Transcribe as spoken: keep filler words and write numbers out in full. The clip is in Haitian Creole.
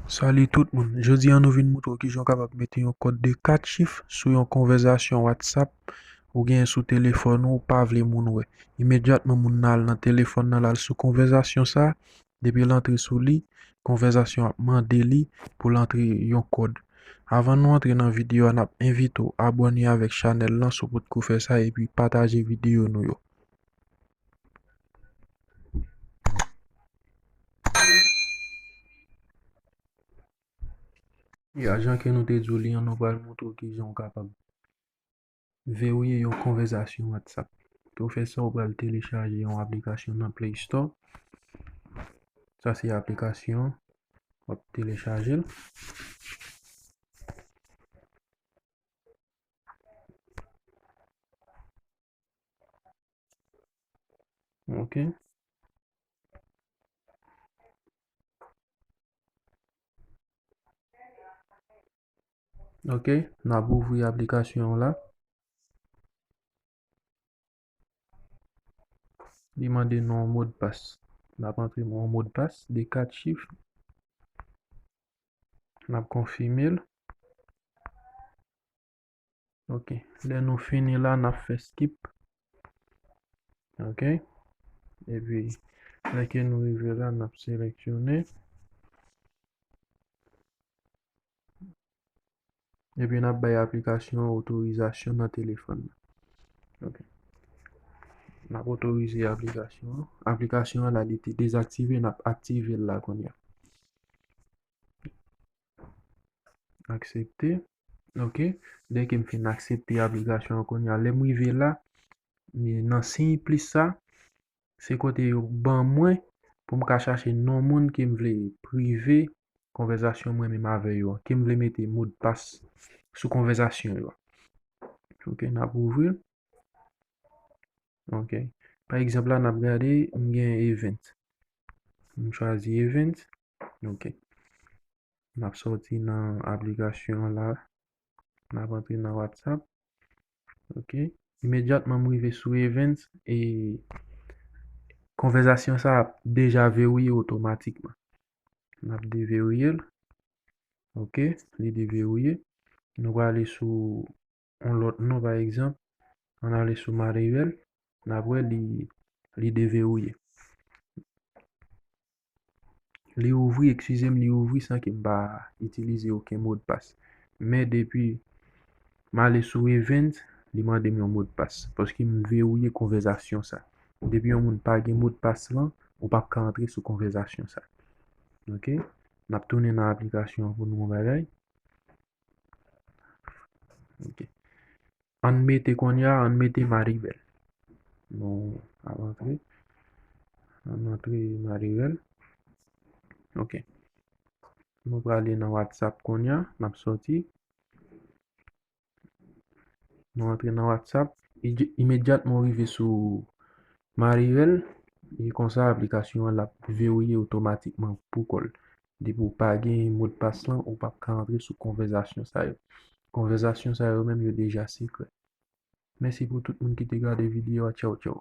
Salut tout moun. Jodi a nou vin moutre w kijan w kapab mete yon kòd de kat chif sou yon konvèzasyon WhatsApp ou genyen sou telefòn ou, ou pa vle moun wè. Imedyatman moun nan al nan telefòn nan, l al sou konvèzasyon sa, depi l antre sou li, konvèzasyon ap mande li pou l antre yon kòd. Avan nou antre nan videyo a, n ap envite w abòne avèk chanèl lan si w potko fè sa, epi pataje videyo nou yo. Ya, jan ke nou te di w li an, nou pral moutre w kijan w kapab verrouiller yon konvèzasyon WhatsApp. Pou w fè sa, ou pral telechaje yon aplikasyon nan Play Store. Sa se aplikasyon, w ap telechaje l. Ok. Ok, n ap ouvri aplikasyon an la. Li mande nou yon modpas. N ap antre yon modpas de kat chif. N ap konfime l. Ok. Lè nou fini la, n ap fè skip. Ok. Epi, lè ke nou rive la, n ap seleksyone. Epi, n ap bay aplikasyon an otorizasyon nan telefòn nan. Ok. N ap otorize aplikasyon an. Aplikasyon an la, li te dezaktive, n ap aktive l la kounye a. Aksepte. Ok. Lè ke m fin aksepte aplikasyon an kounye a, lè m rive la, nan siy plis sa, se kote yo ban mwen pou m ka chache non moun ke m vle prive konvèzasyon mwen menm avè yo an, ke m vle mete modpas sou konvèzasyon yo. Ok, n ap ouvri l. Ok. Pa egzanp la, n ap gade, m gen Event. M chwazi Event. Ok. N ap sòti nan aplikasyon an la. N ap antre nan WhatsApp. Ok. Imedyatman m rive sou Event, e konvèzasyon sa ap deja verrouillé otomatikman. N ap deverrouillé l. Ok, li deverrouillé. Nou prale sou yon lòt non, pa egzanp, ann ale sou Maribel, n ap wè li, li deverrouillé. Li ouvri, eskize m, li ouvri san ke m pa itilize okenn modpas. Men depi m ale sou Event, li mande m yon modpas, paske m verrouillé konvèzasyon sa. Depi yon moun pa gen modpas lan, ou p ap ka antre sou konvèzasyon sa. Ok? N ap tounen nan aplikasyon an pou nou yon bagay. Ok. Ann mete kounye a, ann mete Maribel. Nou ap antre. Ann antre Maribel. Ok. Nou prale nan WhatsApp kounye a, n ap sòti. Nou antre nan WhatsApp. Ije-, imedyatman w rive sou Maribel, e konsa aplikasyon an l ap verrouillé otomatikman pou kò l. Depi w pa gen modpas lan, ou p ap ka antre sou konvèzasyon sa yo. Konvèzasyon sa yo menm, yo deja sekrè. Mèsi pou tout moun ki te gade videyo a. Tchaw, tchaw.